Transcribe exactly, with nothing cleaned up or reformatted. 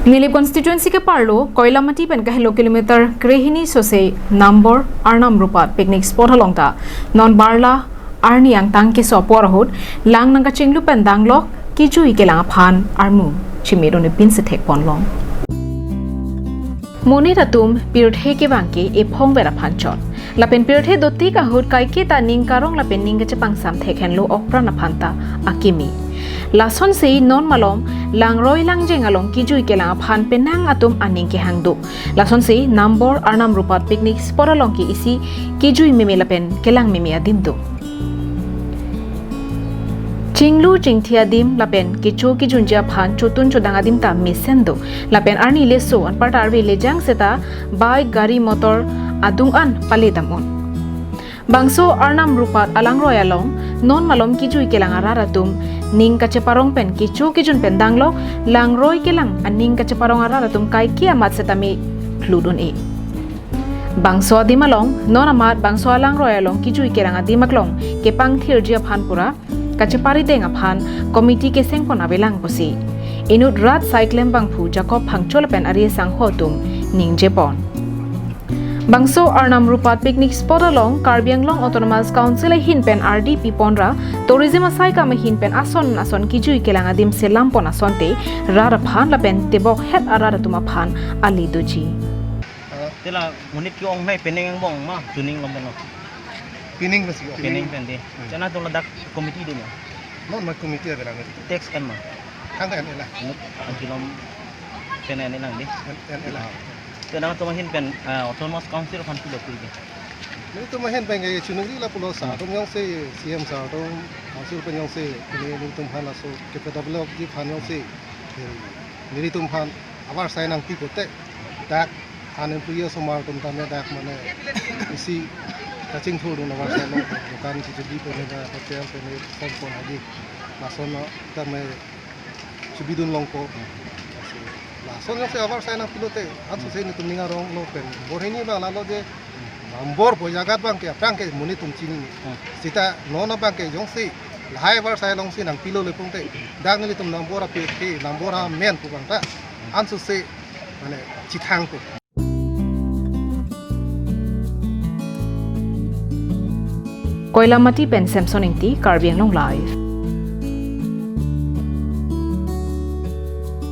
Nilip constituency ke parlo Koilamati pen kahelo kilometer krehini sose Nambor Arnam Rupat picnic spot along ta non barla arni angtang keso apor ahut lang nangkachinglu pen danglok kejui kelang aphan armu chimit un-e pinsi thekponlong. Monit atum pirthe kevang ke ephong vet aphan chot. Lapen pirthe dotik ahut kaiketa ning karong lapen ning kachepangsam thek henlo okpran aphan ta akimi. Lasonsi non malom langroi langjeng along kejui kelang aphan penang atum aning kehang do. Lasonsi Nambor Arnam Rupat picnic spot along ke isi kejui meme lapen kelang meme adim do. Chinglu chingthi adim lapen kecho kejunji aphan chotun chodang adim ta mesen do. Lapen arni leso anparta arve lejang seta bike gari motor adung an pale dam un. Bangso Arnam Rupat alangroi along non malom kejui kelang arat atum ning kacheparong pen kecho kejun pen danglok langroi kelang aning kacheparong arat atum kaike amat setame klut un-e. Bangso adim along non amat bangso alangroi along kejui kelang adim aklong kepangthirji aphan pura kacheparideng aphan committee kesengpon avelang pusi inut rat saiklem bangphu Jacob Phangcho lapen ari asangho atum ningjepon. Bangso Arnam Rupat picnic spot along Karbi Anglong Autonomous Council ahin pen ardi piponra tourism asaikam ahin pen ason ason kejui kelang adim selampon asonte rat aphan lapen tebok het arat atum aphan ali doji. Tela monit ke-ong nai penang angbong ma tuning lom penlo. Pining pasi. Pining pen di. Hmm. Chana tong ladak committee di ma. Non ma committee ada lang. Tax en ma. Hang en ela. Monit angkilom pen en lang di. En, en ela. Tena tong ahin pen, ah, Autonomous Council aphan pilo pil di. Nelitum ahin pen ke chunuri lapulo sar atum jongsi C M sar atum council pen jongsi nelitum aphan laso kepedevelopji aphan jongsi nelitum aphan avarsai nangpi pote dak unemployed osomar atum tame dak mane isi kachingthur dun avarsai lo, dukan kejuli pen ne hotel pen ne songpon aji lason tame chubidun longpo. Lason jongsi avarsai nangpilote ansose nelitum ning aronglo pen borhini abang lalo je Nambor pu jagat abang ke aphrang ke monit atum chini. Hmm. Seta non abang ke jongsi lahai avarsai alongsi nangpilo le pulote dak nelitum Nambor ape ke Nambor amen pu abang ta ansose mane chithang pu. Koilamati pen Samson Ingti, Karbi Anglong Live.